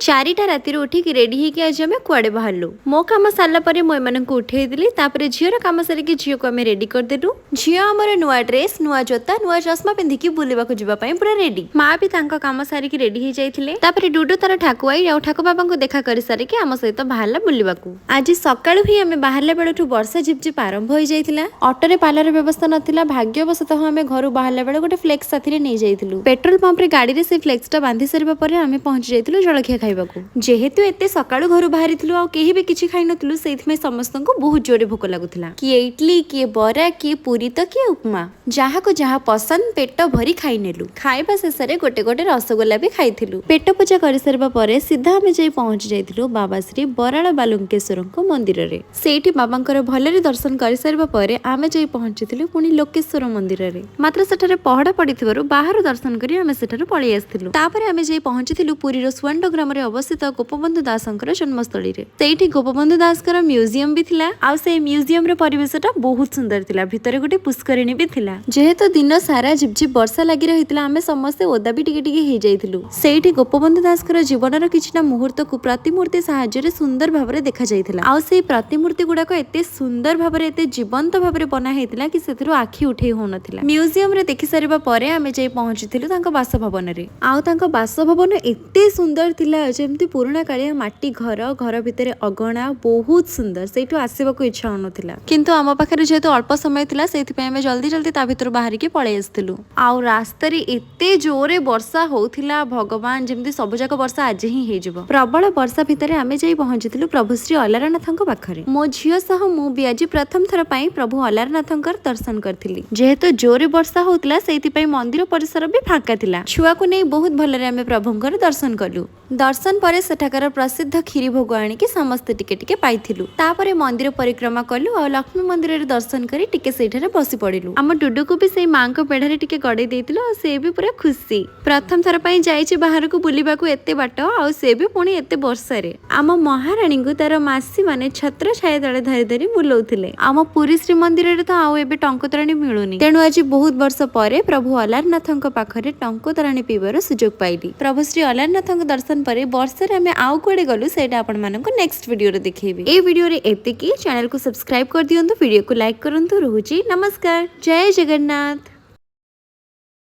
4ଟା ରାତିରୁ ଉଠିକି ରେଡି ହେଇକି ଆଜି ଆମେ କୁଆଡ଼େ ବାହାରିଲୁ। ମୋ କାମ ସାରିଲା ପରେ ମୁଁ ଏମାନଙ୍କୁ ଉଠେଇଦେଲି। ତାପରେ ଝିଅର କାମ ସାରିକି ଝିଅକୁ ଆମେ ରେଡି କରିଦେଲୁ। ଝିଅ ଆମର ନୂଆ ଡ୍ରେସ୍, ନୂଆ ଜୋତା, ନୂଆ ଚଷମା ପିନ୍ଧିକି ବୁଲିବାକୁ ଯିବା ପାଇଁ ପୁରା ରେଡି। ମା ବି ତାଙ୍କ କାମ ସାରିକି ରେଡି ହେଇଯାଇଥିଲେ। ତାପରେ ଡୁଡୁ ତାର ଠାକୁଆଇ ଆଉ ଠାକୁ ବାବାଙ୍କୁ ଦେଖା କରି ସାରିକି ଆମ ସହିତ ବାହାରିଲା ବୁଲିବାକୁ। ଆଜି ସକାଳୁ ହିଁ ଆମେ ବାହାରିଲା ବେଳଠୁ ବର୍ଷା ଝିପଝିପ ଆରମ୍ଭ ହେଇଯାଇଥିଲା। ଅଟୋରେ ପାଲର ବ୍ୟବସ୍ଥା ନଥିଲା। ଭାଗ୍ୟବଶତଃ ଆମେ ଘରୁ ବାହାରିଲା ବେଳେ ଗୋଟେ ଫ୍ଲେକ୍ସ ସାଥିରେ ନେଇଯାଇଥିଲୁ। ପେଟ୍ରୋଲ ପମ୍ପରେ ଗାଡ଼ିରେ ସେ ଫ୍ଲେକ୍ସଟା ବାନ୍ଧି ସାରିବା ପରେ ଆମେ ପହଞ୍ଚି ଯାଇଥିଲୁ ଜଳଖିଆ ଖାଇବାକୁ। ଯେହେତୁ ଏତେ ସକାଳୁ ଘରୁ ବାହାରିଥିଲୁ ଆଉ କେହି ବି କିଛି ଖାଇନଥିଲୁ, ସେଇଥିପାଇଁ ସମସ୍ତଙ୍କୁ ବହୁତ ଜୋରେ ଭୋକ ଲାଗୁଥିଲା। କିଏ ଇଡଲି, କିଏ ବରା, କିଏ ପୁରୀ ତ କିଏ ଉପମା, ଯାହାକୁ ଯାହା ପସନ୍ଦ ପେଟ ଭରି ଖାଇନେଲୁ। ଖାଇବା ଶେଷରେ ଗୋଟେ ଗୋଟେ ରସଗୋଲା ବି ଖାଇଥିଲୁ। ପେଟ ପୂଜା କରିସାରିବା ପରେ ସିଧା ଆମେ ଯାଇ ପହଞ୍ଚି ଯାଇଥିଲୁ ବାବା ଶ୍ରୀ ବରାଳ ବାଲୁଙ୍କେଶ୍ୱରଙ୍କ ମନ୍ଦିରରେ। ସେଇଠି ବାବାଙ୍କର ଭଲରେ ଦର୍ଶନ କରିସାରିବା ପରେ ଆମେ ଯାଇ ପହଞ୍ଚିଥିଲୁ ପୁଣି ଲୋକେଶ୍ୱର ମନ୍ଦିରରେ। ମାତ୍ର ସେଠାରେ ପହଡ଼ ପଡ଼ିଥିବାରୁ ବାହାରୁ ଦର୍ଶନ କରି ଆମେ ସେଠାରୁ ପଳେଇ ଆସିଥିଲୁ। ତାପରେ ଆମେ ଯାଇ ପହଞ୍ଚିଥିଲୁ ପୁରୀର ସୁଆଣ୍ଡ ଗ୍ରାମରେ ଅବସ୍ଥିତ ଗୋପବନ୍ଧୁ ଦାସଙ୍କର ଜନ୍ମସ୍ଥଳୀରେ। ସେଇଠି ଗୋପବନ୍ଧୁ ଦାସଙ୍କର ମ୍ୟୁଜିୟମ ବି ଥିଲା ଆଉ ସେଇ ମ୍ୟୁଜିୟମର ପରିବେଶଟା ବହୁତ ସୁନ୍ଦର ଥିଲା। ଭିତରେ ଗୋଟେ ପୁଷ୍କରିଣୀ ବି ଥିଲା। ଯେହେତୁ ଦିନ ସାରା ଝିପଝିପ ବର୍ଷା ଲାଗି ରହିଥିଲା, ଆମେ ସମସ୍ତେ ଓଦା ବି ଟିକେ ଟିକେ ହେଇଯାଇଥିଲୁ। ସେଇଠି ଗୋପବନ୍ଧୁ ଦାସଙ୍କର ଜୀବନର କିଛିଟା ମୁହୂର୍ତ୍ତକୁ ପ୍ରତିମୂର୍ତ୍ତି ସାହାଯ୍ୟରେ ସୁନ୍ଦର ଭାବରେ ଦେଖାଯାଇଥିଲା। ଆଉ ସେଇ ପ୍ରତିମୂର୍ତ୍ତି ଗୁଡାକ ଏତେ ସୁନ୍ଦର ଭାବରେ, ଏତେ ଜୀବନ୍ତ ଭାବରେ ବନା ହେଇଥିଲା କି ସେଥିରୁ ଆଖି ଉଠେଇ ହଉନଥିଲା। ମ୍ୟୁଜିୟମରେ ଦେଖି ସାରିବା ପରେ ଆମେ ଯାଇ ପହଞ୍ଚିଥିଲୁ ତାଙ୍କ ବାସଭବନରେ। ଆଉ ତାଙ୍କ ବାସଭବନ ଏତେ ସୁନ୍ଦର ଥିଲା, ଯେମିତି ପୁରୁଣା କାଳିଆ ମାଟି ଘର, ଘର ଭିତରେ ଅଗଣା, ବହୁତ ସୁନ୍ଦର। ସେଇଠୁ ଆସିବାକୁ ଇଚ୍ଛା ହଉନଥିଲା। କିନ୍ତୁ ଆମ ପାଖରେ ଯେହେତୁ ଅଳ୍ପ ସମୟ ଥିଲା, ସେଇଥିପାଇଁ ଆମେ ଜଲ୍ଦି ଜଲ୍ଦି ତା ଭିତରୁ ବାହାରିକି ପଳେଇ ଆସିଥିଲୁ। ଆଉ ରାସ୍ତାରେ ଏତେ ଜୋରେ ବର୍ଷା ହଉଥିଲା, ଭଗବାନ, ଯେମିତି ସବୁଯାକ ବର୍ଷା ଆଜି ହିଁ ହେଇଯିବ। ପ୍ରବଳ ବର୍ଷା ଭିତରେ ଆମେ ଯାଇ ପହଞ୍ଚିଥିଲୁ ପ୍ରଭୁ ଶ୍ରୀ ଅଲାରନାଥଙ୍କ ପାଖରେ। ମୋ ଝିଅ ସହ ମୁଁ ବି ଆଜି ପ୍ରଥମ ଥର ପାଇଁ ପ୍ରଭୁ ଅଲାରନାଥଙ୍କର ଦର୍ଶନ କରିଥିଲି। ଯେହେତୁ ଜୋରେ ବର୍ଷା ହଉଥିଲା, ସେଇଥିପାଇଁ ମନ୍ଦିର ପରିସର ବି ଫାଙ୍କା ଥିଲା। ଛୁଆକୁ ନେଇ ବହୁତ ଭଲରେ ଆମେ ପ୍ରଭୁଙ୍କର ଦର୍ଶନ କଲୁ। ଦର୍ଶନ ପରେ ସେଠାକାର ପ୍ରସିଦ୍ଧ କ୍ଷୀରି ଭୋଗ ଆଣିକି ସମସ୍ତେ ଟିକେ ଟିକେ ପାଇଥିଲୁ। ତାପରେ ମନ୍ଦିର ପରିକ୍ରମା କଲୁ ଆଉ ଲକ୍ଷ୍ମୀ ମନ୍ଦିରରେ ଦର୍ଶନ କରି ଟିକେ ସେଇଠାରେ ବସି ପଡିଲୁ। ଆମ ଡୁଡୁକୁ ବି ସେଇ ମାଙ୍କ ପେଢାରେ ଟିକେ ଗଡେଇ ଦେଇଥିଲୁ ଆଉ ସେ ବି ପୁରା ଖୁସି। ପ୍ରଥମ ଥର ପାଇଁ ଯାଇଛି ବାହାରକୁ ବୁଲିବାକୁ ଏତେ ବାଟ, ଆଉ ସେ ବି ପୁଣି ଏତେ ବର୍ଷାରେ। ଆମ ମହାରାଣୀଙ୍କୁ ତାର ମାସୀ ମାନେ ଛତ୍ର ଛାୟା ତଳେ ଧରି ଧରି ବୁଲଉଥିଲେ। ଆମ ପୁରୀ ଶ୍ରୀମନ୍ଦିରରେ ତ ଆଉ ଏବେ ଟଙ୍କ ତୋରାଣୀ ମିଳୁନି। ତେଣୁ ଆଜି ବହୁତ ବର୍ଷ ପରେ ପ୍ରଭୁ ଅଲାରନାଥଙ୍କ ପାଖରେ ଟଙ୍କ ତୋରାଣୀ ପିଇବାର ସୁଯୋଗ ପାଇଲି। ପ୍ରଭୁ ଶ୍ରୀ ଅଲାରନାଥଙ୍କ ଦର୍ଶନ ପରେ ବର୍ଷାରେ ଆମେ ଆଉ କୁଆଡେ ଗଲୁ, ସେଇଟା ଆପଣମାନଙ୍କୁ ନେକ୍ସଟ ଭିଡିଓରେ ଦେଖେଇବି। ଏଇ ଭିଡିଓରେ ଏତିକି। ଚ୍ୟାନେଲକୁ ସବସ୍କ୍ରାଇବ କରିଦିଅନ୍ତୁ, ଭିଡିଓକୁ ଲାଇକ୍ କରନ୍ତୁ। ରହୁଛି, ନମସ୍କାର, ଜୟ ଜଗନ୍ନାଥ।